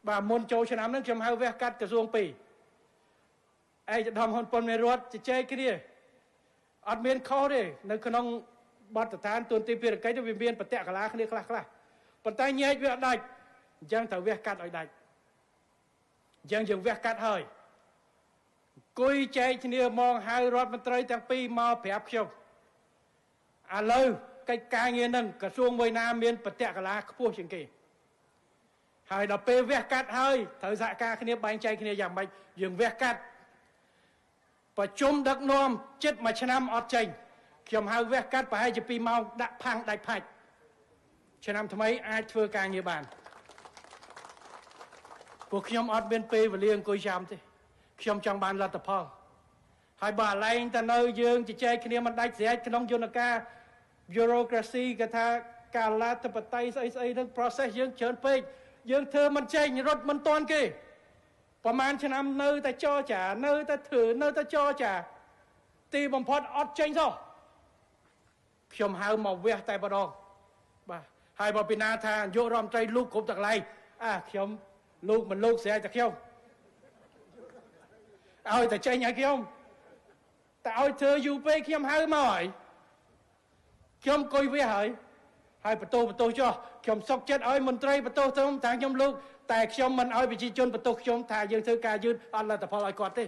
បាទ មុនចូលឆ្នាំហ្នឹង ខ្ញុំហៅវះកាត់ក្រសួងពីរ ឯកឧត្តមហ៊ុនប៉ុនមេរតជជែកគ្នា អត់មានខុសទេ នៅក្នុងបទដ្ឋានទូនទីភារកិច្ចវាមានបតកលាគ្នាខ្លះខ្លះ ប៉ុន្តែញែកវាអត់ដាច់ អញ្ចឹងត្រូវវះកាត់ឲ្យដាច់។ អញ្ចឹងយើងវះកាត់ហើយ អង្គុយចែកគ្នាមក ហៅរដ្ឋមន្ត្រីទាំងពីរមកប្រាប់ខ្ញុំ ឥឡូវកិច្ចការងារនឹងក្រសួងមួយណាមានបតកលាខ្ពស់ជាងគេ ហើយដល់ពេលវះកាត់ហើយ ត្រូវសហការគ្នាបែងចែកគ្នាយ៉ាងម៉េច។ យើងវះកាត់ប្រជុំដឹកនាំចិត្តមួយឆ្នាំអត់ចេញ ខ្ញុំហៅវះកាត់ប្រហែលជា2ម៉ោង ដាក់ផាំងដាច់ផាច់ ឆ្នាំថ្មីអាចធ្វើការងារបាន។ ពួកខ្ញុំអត់មានពេលវេលាអង្គុយចាំទេ ខ្ញុំចង់បានលទ្ធផល។ ហើយបើអាឡែងទៅនៅយើងជជែកគ្នាមិនដាច់ស្រេចក្នុងយន្តការ bureaucracy គេថាកាលាធិបតេយ្យស្អីស្អីនឹង process យើងច្រើនពេក យើងធ្វើមិនចេញ រត់មិនតាន់គេ ប្រហែលឆ្នាំនៅតែចរចា នៅតែធ្វើ នៅតែចរចា ទីបំផុតអត់ចេញសោះ។ ខ្ញុំហៅមកវះតែម្ដង បាទ ហើយបើពីណាថានាយករដ្ឋមន្ត្រីលូកគ្រប់តកន្លែង អាខ្ញុំលូកមិនលូកស្រេចតែខ្ញុំ ឲ្យតែចេញឲ្យខ្ញុំ តែឲ្យធ្វើយូរពេក។ ខ្ញុំហៅមកហើយ ខ្ញុំអង្គុយវះហើយ ហើយបន្ទោបន្ទោចុះ ខ្ញុំសុកចិត្តឲ្យមន្ត្រីបន្ទោខ្ញុំថាខ្ញុំលោក តែខ្ញុំមិនឲ្យប្រជាជនបន្ទោសខ្ញុំថាយើងធ្វើការយឺតអត់លទ្ធផលឲ្យគាត់ទេ។